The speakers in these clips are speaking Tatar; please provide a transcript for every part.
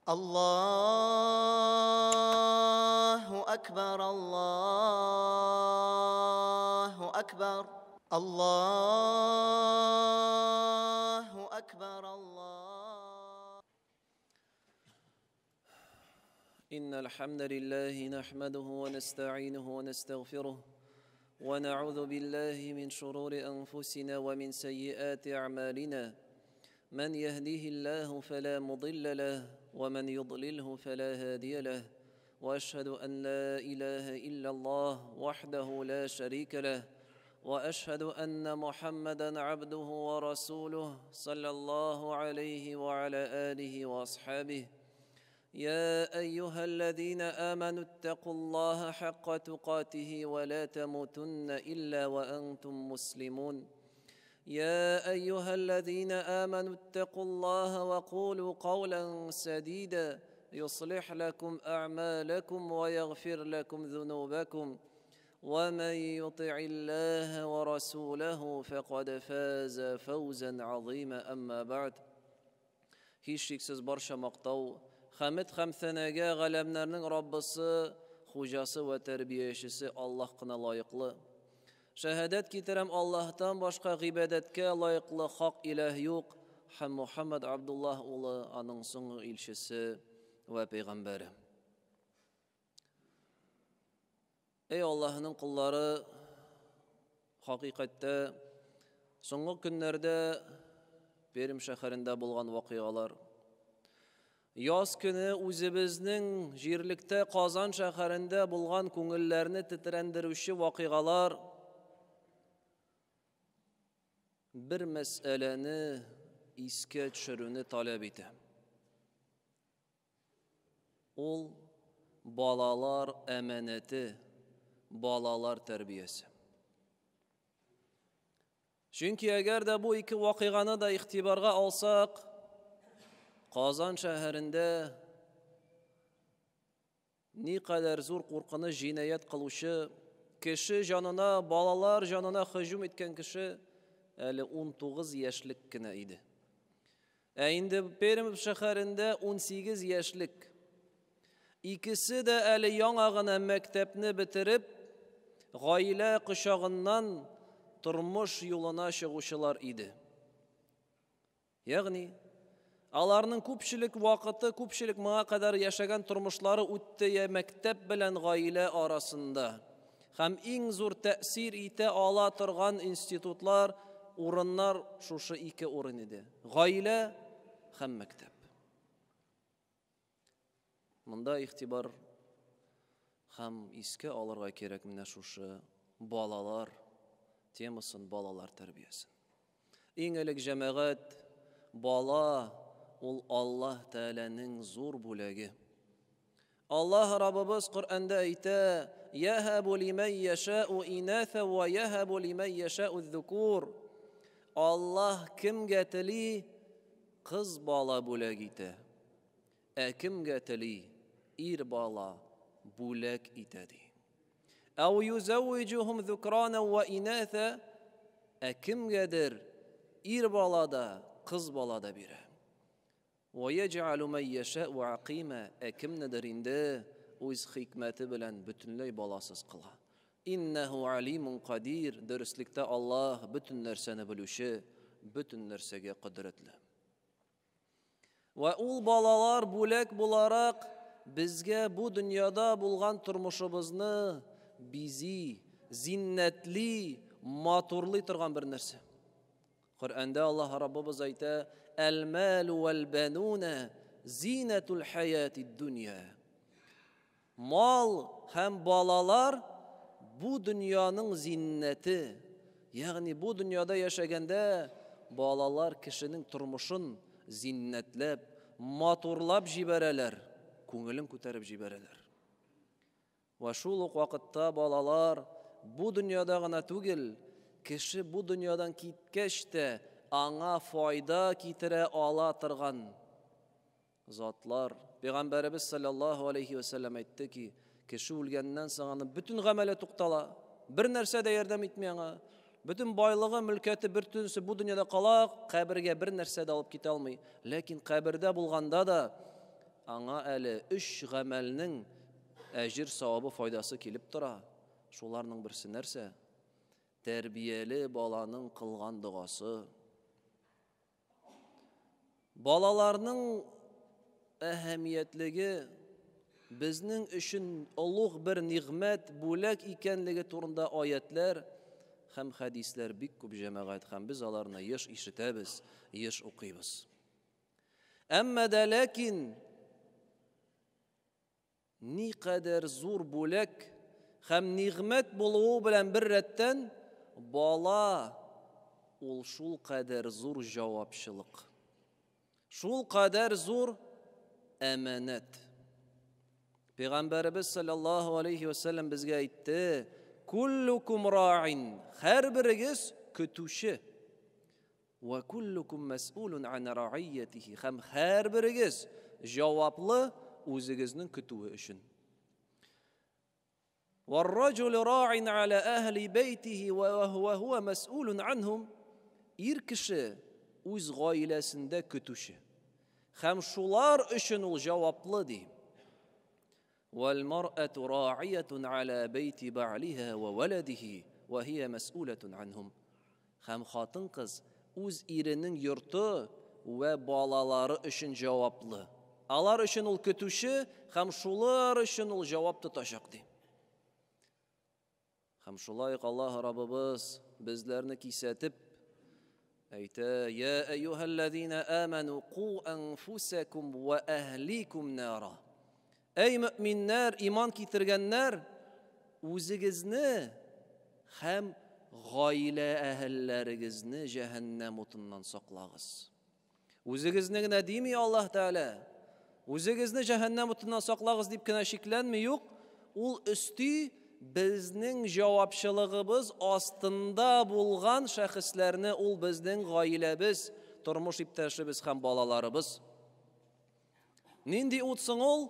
Allahu Akbar, Allahu Akbar, Allahu Akbar, Allah. إن الحمد لله نحمده ونستعينه ونستغفره ونعوذ بالله من شرور أنفسنا ومن سيئات أعمالنا، من يهديه الله فلا مضل له ومن يضلله فلا هادي له، وأشهد أن لا إله إلا الله وحده لا شريك له، وأشهد أن محمدا عبده ورسوله صلى الله عليه وعلى آله وأصحابه. يا أيها الذين آمنوا اتقوا الله حق تقاته ولا تموتن إلا وأنتم مسلمون. يا أيها الذين آمنوا اتقوا الله وقولوا قولا سديدا يصلح لكم أعمالكم ويغفر لكم ذنوبكم، ومن يطع الله ورسوله فقد فاز فوزا عظيما. أما بعد. Һичшиксез барча мактау, хәмд һәм сәнәгә галәмнәрнең Раббысы, хуҗасы вә тәрбиячесе Аллаһ кына лаеклы. Шәһадәт китерәм, Аллаһтан башка гыйбадәткә лаеклы хак илаһ юк, һәм Мухаммад Абдуллаһ улы аның соңгы илчесе вә пәйгамбәре. Эй Аллаһның коллары, хакыйкатьтә соңгы көннәрдә Пермь шәһәрендә булган вакыйгалар, яз көне үзебезнең җирлектә Казан шәһәрендә булган күңелләрне тетрәндерүче вакыйгалар бер мәсьәләне искә төшерүне таләп итә. Ул балалар әманәте, балалар тәрбиясе. Чөнки әгәр дә бу ике вакыйганы да игътибарга алсак, Казан шәһәрендә никадәр зур куркыныч җинаять кылучы, кеше җанына, балалар җанына һөҗүм иткән кеше әле 19 яшьлек кенә иде. Ә инде Пермь шәһәрендә 18 яшьлек. Икесе дә әле яңа гына мәктәпне бетереп, гаилә кочагыннан тормыш юлына чыгучылар иде. Ягъни аларның күпчелек вакыты, күпчелек моңа кадәр яшәгән тормышлары үтте я мәктәп белән гаилә арасында. Һәм иң зур тәэсир итә ала торган институтлар, урыннар шушы ике урын иде. Гаилә һәм мәктәп. Монда игътибар һәм искә алырга кирәк менә шушы балалар темасын, балалар тәрбиясен. Иң элек җәмәгать, бала ул Аллаһ Тәгаләнең зур бүләге. Аллаһ Раббыбыз Коръәндә әйтә: "Яһабу лиман яша'у инаса ва яһабу лиман яша'у зукур". Аллаһ кемгә тели кыз бала бүләк итә, ә кемгә тели ир бала бүләк итә ди. Ау юзаввиҗухум зукрана ва инаса, ә кемгәдер ир бала да, кыз бала да бирә. Ва яҗ'алу ман яша'у ақима, ә кемнедер инде үз хикмәте белән бөтенләй баласыз кыла. Иннәһу алимун кадир, дөреслектә Аллаһ бөтен нәрсәне белүче, бөтен нәрсәгә кодрәтле. Вә ул балалар бүләк буларак безгә бу дөньяда булган тормышыбызны бизи, зиннәтли, матурлый торган бер нәрсә. Коръәндә Аллаһ Раббыбыз әйтә: "Әл-малу вәл-бануна зинатул хаятид дөнья". Мал һәм балалар бу дөньяның зиннәте. Ягъни бу дөньяда яшәгәндә балалар кешенең тормышын зиннәтләп, матурлап җибәрәләр, күңелен күтәреп җибәрәләр. Вә шул ук вакытта балалар бу дөньяда гына түгел, кеше бу дөньядан киткәч тә аңа файда китерә ала торган затлар. Пәйгамбәребез саллаллаһу алейхи ва саллям әйтте ки, кеше үлгәннән соң аның бөтен гамәле туктала, бер нәрсә дә ярдәм итми аңа. Бөтен байлыгы, мөлкәте, бөтенесе бу дөньяда кала, кабергә бер нәрсә дә алып китә алмый. Ләкин кабердә булганда да аңа әле өч гамәлнең әҗер савабы файдасы килеп тора. Шуларның берсе нәрсә? Тәрбияле баланың кылган догасы. Балаларның әһәмиятлеге безнең өчен олуг бер нигъмәт, бүләк икәнлеге турында аятлар һәм хәдисләр бик күп, җәмәгать, һәм без аларны еш ишетәбез, еш укыйбыз. Әмма дә ләкин никадәр зур бүләк һәм нигъмәт булуы белән бер рәттән бала ул шул кадәр зур җавапчылык. Шул кадәр зур әманәт. Пәйгамбәребез саллаллаһу алейхи ва саллям безгә әйтте: "Куллукум ра'ин", һәрберегез көтүче. Ва куллукум мәс'улун ан ра'иятихи, һәм һәрберегез җаваплы үзегезнең көтүе өчен. Вар-раҗулу ра'ин аля әһли бәйтихи ва хуа мәс'улун анһум. Ир кеше үз гаиләсендә көтүче. Һәм шулар өчен ул җаваплы ди. Вал-мар'ату ра'иятун аля бәйти бa'лиха ва валадихи ва һия мәс'улатун анһум. Һәм хатын-кыз үз иренең йорты вә балалары өчен җаваплы. Алар өчен ул көтүче һәм шулар өчен ул җавап тотачак ди. Һәм шулай ук Аллаһ Раббыбыз безләрне кисәтеп әйтә: "Я әйюһәлләзина аману ку анфусакум ва әһликум нара". Әй мөминнәр, иман китергәннәр, үзегезне һәм гаилә әһелләрегезне җәһәннәм утыннан саклагыз. Үзегезне генә дими Аллаһ Тәгалә. Үзегезне җәһәннәм утыннан саклагыз дип кенә шикләнми, юк, ул өсти безнең җавапчылыгыбыз астында булган шәхесләрне, ул безнең гаиләбез, тормыш иптәшебез һәм балаларыбыз. Нинди ут соң ул?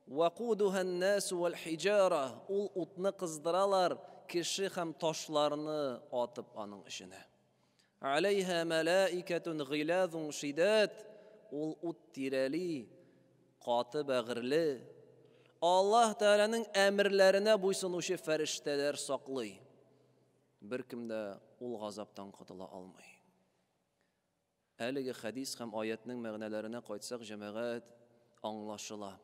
Вакудуха ан-нас вал-хиҗара. Ул утны кыздыралар, кеше һәм ташларны атып аның эченә. Алейха малаикатун гыйлазун шидат. Ул ут тирәли, каты бәгырле, Аллаһ Тәгаләнең әмерләренә буйсынучы фәрештәләр саклый. Беркем дә ул газаптан котыла алмый. Әлеге хәдис һәм аятның мәгънәләренә кайтсак, җәмәгать, аңлашыла.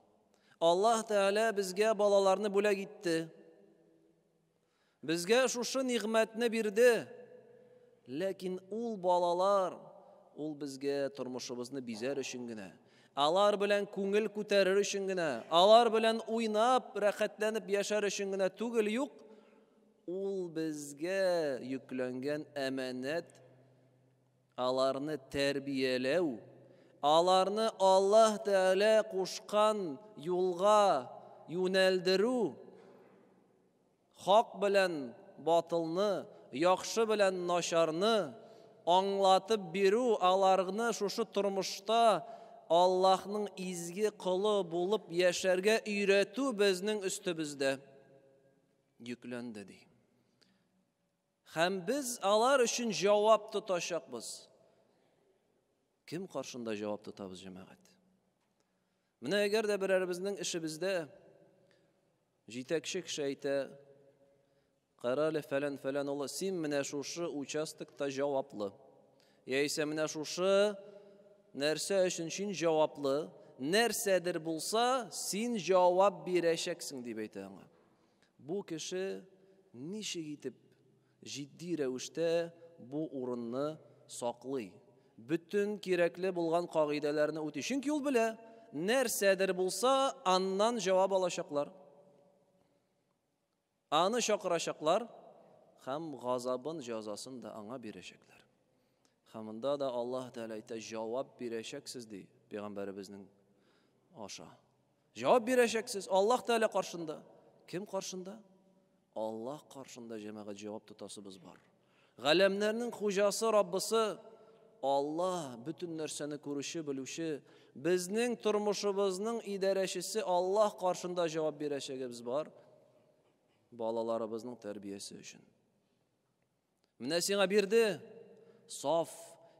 Аллаһ Тәгалә безгә балаларны бүләк итте. Безгә шушы нигъмәтне бирде. Ләкин ул балалар, ул безгә тормышыбызны бизәр өчен генә, алар белән күңел күтәрер өчен генә, алар белән уйнап, рәхәтләнеп яшәр өчен генә түгел, юк. Ул безгә йөкләнгән әманәт, аларны тәрбияләү, аларны Аллаһ Тәгалә кушкан юлга юнәлдерү, хак белән батылны, яхшы белән начарны аңлатып бирү, аларны шушы тормышта Аллаһның изге колы булып яшәргә өйрәтү безнең өстебездә йөкләнде ди. Һәм без алар өчен җавап тотачакбыз. Кем каршында җавап тотабыз, җәмәгать? Менә әгәр дә берәребезнең эшебездә җитәкче кеше әйтә: "Кара әле, фәлән фәлән улы, син менә шушы участокта җаваплы. Яисә менә шушы нәрсә өчен син җаваплы, нәрсәдер булса, син җавап бирәчәксең", дип әйтә аңа. Бу кеше ничек итеп җитди рәвештә бу урынны саклый? Бөтен кирәкле булган кагыйдәләрне үти. Чөнки ул белә, нәрсәдер булса, аннан җавап алачаклар. Аны чакырачаклар һәм газабын, җәзасын да аңа бирәчәкләр. Һәм монда да Аллаһ Тәгалә әйтә, җавап бирәчәксез ди пәйгамбәребезнең аша. Җавап бирәчәксез Аллаһ Тәгалә каршында. Кем каршында? Аллаһ каршында, җәмәгать, җавап тотасыбыз бар. Галәмнәрнең хуҗасы, Раббысы Аллаһ, бөтен нәрсәне күрүче, белүче, безнең тормышыбызның идарәчесе Аллаһ каршында җавап бирәчәгебез бар балаларыбызның тәрбиясе өчен. Менә сиңа бирде саф,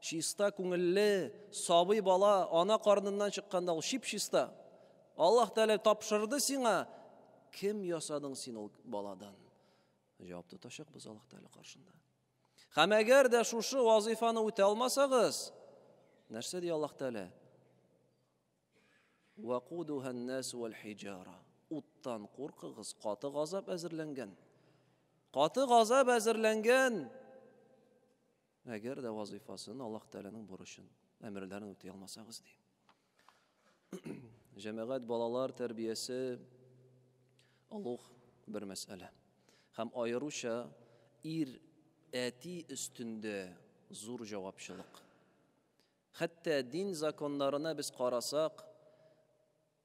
Чиста күңелле, сабый бала ана карныннан чыкканда ул чип-чиста. Аллаһ Тәгалә тапшырды сиңа. Кем ясадың син ул баладан? Җавап тотачакбыз Аллаһ Тәгалә каршында. Һәм әгәр дә шушы вазифаны үтә алмасагыз, нәрсә ди Аллаһ Тәгалә? Вакудуха ан-нас вал хиҗара. Уттан куркыгыз, каты газап әзерләнгән. Каты газап әзерләнгән. Әгәр дә вазифасын Аллаһ Тәгаләнең бурычын, әмерләрен үти алмасагыз ди. Җәмәгать балалар тәрбиясе олуг бер мәсьәлә. Һәм аеруча ир әти өстендә зур җавапчылык. Хәтта дин законнарына без карасак,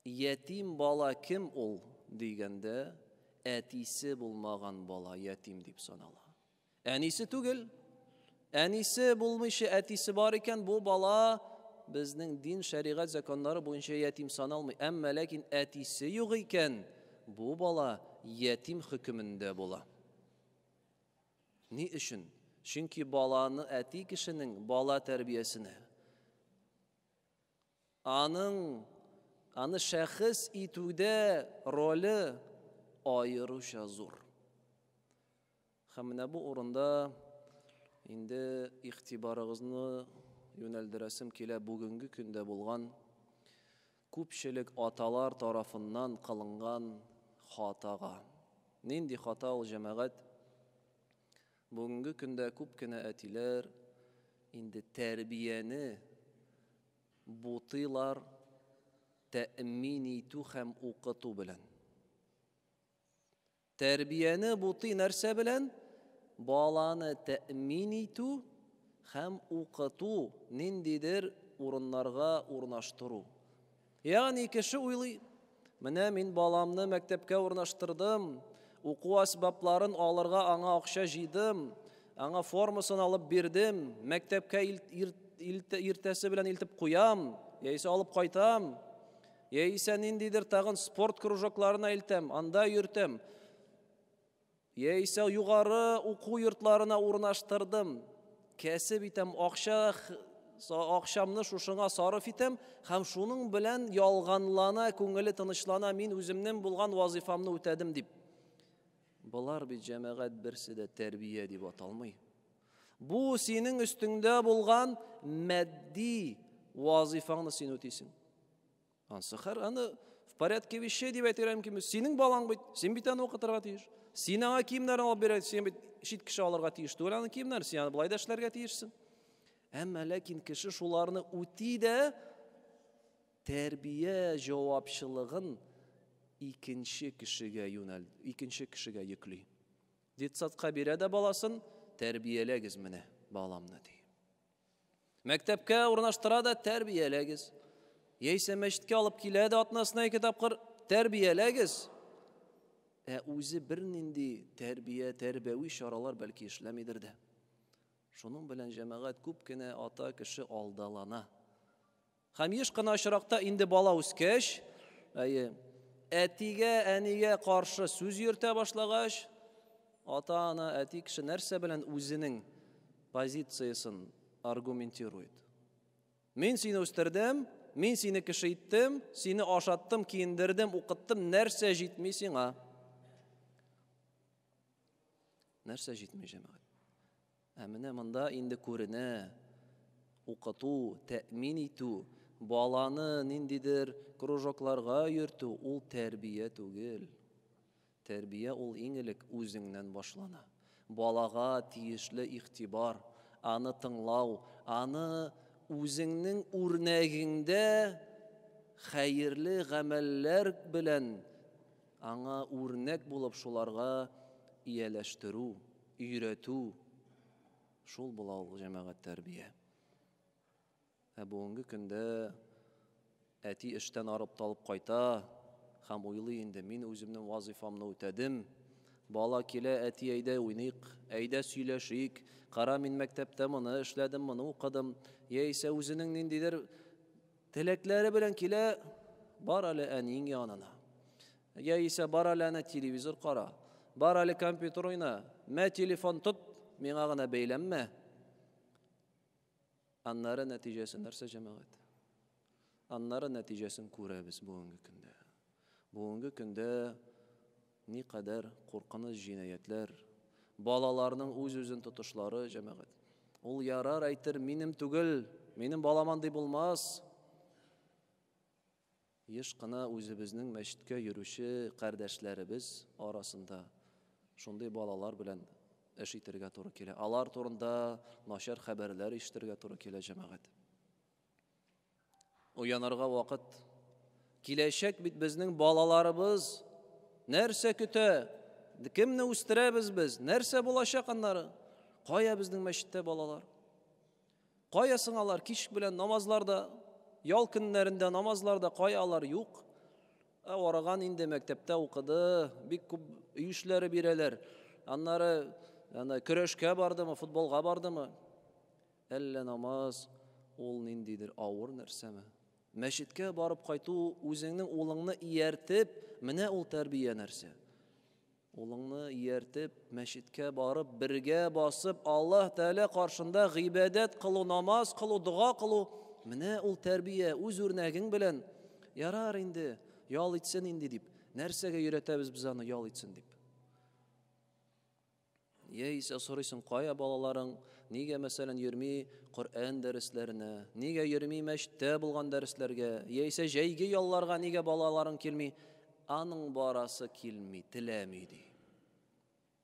ятим бала кем ул дигәндә, әтисе булмаган бала ятим дип санала. Әнисе түгел. Әнисе булмыйча әтисе бар икән, бу бала безнең дин шәригать законнары буенча ятим саналмый. Әмма ләкин әтисе юк икән, бу бала ятим хөкемендә була. Ни өчен? Чөнки баланы әти кешенең бала тәрбиясенә, аның аны шәхес итүдә роле аеруча зур. Һәм менә бу урында инде игътибарыгызны юнәлдерәсем килә бүгенге көндә булган күпчелек аталар тарафыннан кылынган хатага. Нинди хата ул, җәмәгать? Бүгенге көндә күп кенә әтиләр инде тәрбияне бутыйлар тәэмин итү һәм укыту белән. Тәрбияне бутый нәрсә белән? Баланы тәэмин итү һәм укыту, ниндидер урыннарга урнаштыру. Ягъни кеше уйлый, менә мин баламны мәктәпкә урнаштырдым, уку әсбапларын алырга аңа акча җыйдым, аңа формасын алып бирдем, мәктәпкә иртәсе белән илтеп куям, яисә алып кайтам, яисә ниндидер тагын спорт кружокларына илтәм, анда йөртәм, яисә югары уку йортларына урнаштырдым, кәсеп итәм, акча акчамны шушыңа сарыф итәм һәм шуның белән ялганлана, күңеле тынычлана, мин үземнең булган вазифамны үтәдем дип. Болар бит, җәмәгать, берсе дә тәрбия дип аталмый. Бу синең өстеңдә булган матди вазифаңны син үтисең. Ансы хәр, аны в порядке вещей дип әйтергә мөмкин. Синең балаң бит, син бит аны укытырга тиеш. Син аңа киемнәрен алып бирә, син бит чит кеше алырга тиеш түгел аның киемнәрен, син аны болай да эшләргә тиешсең. Әмма ләкин кеше шуларны үти дә тәрбия җавапчылыгын икенче кешегә юнәл, икенче кешегә йөкли. Детсадка бирә дә баласын, тәрбияләгез менә баламны ди. Мәктәпкә урнаштыра да тәрбияләгез. Яисә мәчеткә алып килә дә атнасына ике тапкыр тәрбияләгез. Ә үзе бернинди тәрбия, тәрбияви чаралар бәлки эшләмидер дә. Шуның белән, җәмәгать, күп кенә ата кеше алдалана. Һәм еш кына очракта инде бала үскәч, әйе, әтигә, әнигә каршы сүз йөртә башлагач, ата-ана, әти кеше нәрсә белән үзенең позициясен аргументирует? Мин сине үстердем, мин сине кеше иттем, сине ашаттым, киендердем, укыттым, нәрсә җитми сиңа? Нәрсә җитми, җәмәгать? Ә менә монда инде күренә, укыту, тәэмин итү, баланы ниндидер кружокларга йөртү ул тәрбия түгел. Тәрбия ул иң элек үзеңнән башлана. Балага тиешле игътибар, аны тыңлау, аны үзеңнең үрнәгеңдә хәерле гамәлләр белән аңа үрнәк булып шуларга ияләштерү, өйрәтү. Шул була ул, җәмәгать, тәрбия. Ә бүгенге көндә әти эштән арып талып кайта һәм уйлый инде, мин үземнең вазифамны үтәдем. Бала килә, әти, әйдә уйныйк, әйдә сөйләшик, кара, мин мәктәптә моны эшләдем, моны укыдым. Яисә үзенең ниндидер теләкләре белән килә, бар әле әниең янына. Яисә бар әле әнә телевизор кара, бар әле компьютер уйна, мә телефон тот, миңа гына бәйләнмә. Аннары нәтиҗәсе нәрсә, җәмәгать? Аннары нәтиҗәсен күрәбез бүгенге көндә. Бүгенге көндә никадәр куркыныч җинаятьләр, балаларның үз-үзен тотышлары, җәмәгать. Ул ярар әйтер, минем түгел, минем балам андый булмас. Еш кына үзебезнең мәчеткә йөрүче кардәшләребез арасында шундый балалар белән эш итәргә туры килә. Алар турында начар хәбәрләр ишетергә туры килә, җәмәгать. Уянырга вакыт. Киләчәк бит безнең балаларыбыз. Нәрсә көтә? Кемне үстерәбез без? Нәрсә булачак аннары? Кая безнең мәчеттә балалар? Кая соң алар кич белән намазларда, ял көннәрендә намазларда кая алар юк? Ә арыган инде, мәктәптә укыды, бик күп өй эшләре бирәләр. Аннары ана көрәшкә бардымы, футболга бардымы? Әллә намаз ул ниндидер авыр нәрсәме? Мәчеткә барып кайту, үзеңнең улыңны ияртеп, менә ул тәрбия нәрсә. Улыңны ияртеп, мәчеткә барып, бергә басып, Аллаһ Тәгалә каршында гыйбадәт кылу, намаз кылу, дога кылу, менә ул тәрбия, үз үрнәгең белән. Ярар инде, ял итсен инде дип. Нәрсәгә өйрәтәбез без аны ял итсен дип? Яисә сорыйсың, кая балаларың, нигә, мәсәлән, йөрми Коръән дәресләренә, нигә йөрми мәчеттә булган дәресләргә, яисә җәйге ялларга нигә балаларың килми? Аның барасы килми, теләми ди.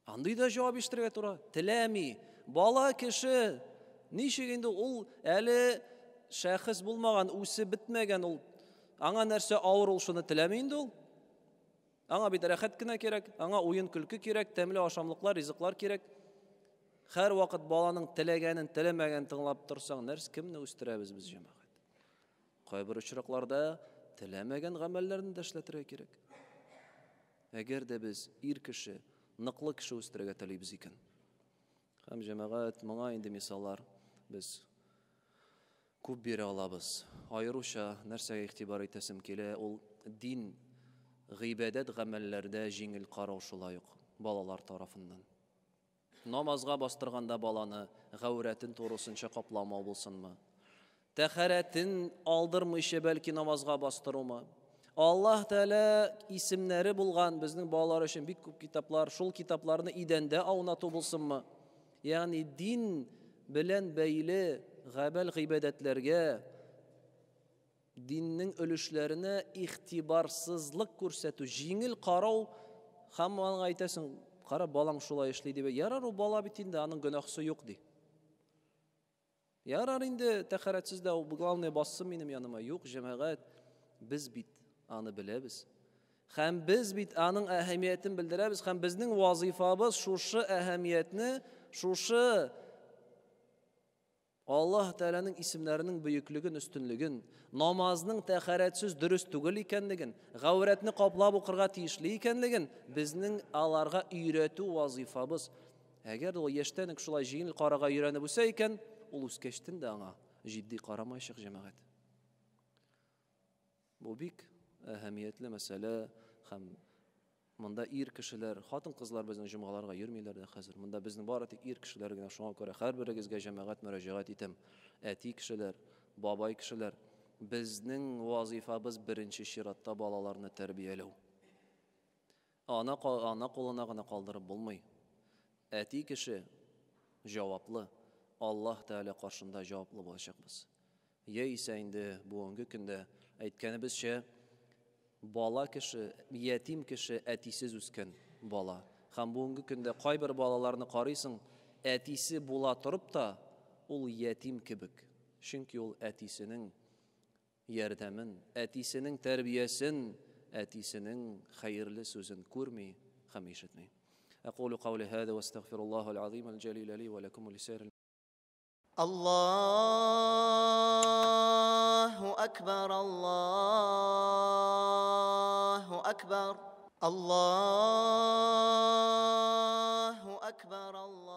Андый да җавап ишетергә тура. Теләми. Бала кеше ничек инде ул әле шәхес булмаган, үсеп бетмәгән ул. Аңа нәрсә авыр, ул шуны теләми инде ул. Аңа бит рәхәт кенә кирәк, аңа уен-көлке кирәк, тәмле ашамлыклар, ризыклар кирәк. Һәр вакыт баланың теләгәнен, теләмәгәнен тыңлап торсаң, нәрсә, кемне үстерәбез без, җәмәгать? Кайбер очракларда теләмәгән гамәлләрне дә эшләтергә кирәк. Әгәр дә без ир кеше, ныклы кеше үстерергә телибез икән. Һәм җәмәгать, моңа инде мисаллар без күп бирә алабыз. Аеруча нәрсәгә игътибар итәсем килә, ул дин, гыйбадәт гамәлләрдә җиңел карау шулай ук балалар тарафыннан. Намазга бастырганда баланы гаурәтен турысынча капламау булсынмы? Тәхәрәтен алдырмыйча бәлки намазга бастырумы? Аллаһ Тәгалә исемнәре булган безнең балалар өчен бик күп китаплар, шул китапларны идәндә аунату булсынмы? Ягъни дин белән бәйле гамәл гыйбадәтләргә, диннең өлешләренә игътибарсызлык күрсәтү, җиңел карау һәм аңа әйтәсең, кара, балаң шулай эшли дип, ярар, ул бала бит инде, аның гөнаһсы юк ди. Ярар инде, тәхәрәтсез дә, ул главное бассын минем яныма. Юк, җәмәгать, без бит аны беләбез. Һәм без бит аның әһәмиятен белдерәбез, һәм безнең вазифабыз шушы әһәмиятне, шушы Аллаһ Тәгаләнең исемнәренең бөеклеген, өстенлеген, намазның тәхәрәтсез дөрес түгел икәнлеген, гаурәтне каплап укырга тиешле икәнлеген безнең аларга өйрәтү вазифабыз. Әгәр ул яшьтән үк шулай җиңел карага өйрәнеп үсә икән, ул үскәчтен дә аңа җитди карамаячак, җәмәгать. Бу бик әһәмиятле мәсьәлә һәм монда ир кешеләр, хатын-кызлар безнең җомгаларга йөрмиләр дә хәзер. Монда безнең бары тик ир кешеләр генә, шуңа күрә һәрберегезгә җәмәгать мөрәҗәгать итәм. Әти кешеләр, бабай кешеләр, безнең вазифабыз беренче чиратта балаларны тәрбияләү. Ана кулына гына калдырып булмый. Әти кеше җаваплы, Аллаһ Тәгалә каршында җаваплы булачакбыз. Яисә инде бүгенге көндә әйткәнебезчә, бала кеше, ятим кеше, әтисез үскән бала. Һәм бүгенге көндә кайбер балаларны карыйсың, әтисе була торып та, ул ятим кебек. Чөнки ул әтисенең ярдәмен, әтисенең тәрбиясен, әтисенең хәерле сүзен күрми һәм ишетми. أقول قولي هذا واستغفر الله العظيم الجليل لي ولكم ولسائر الله أكبر الله أكبر الله أكبر الله.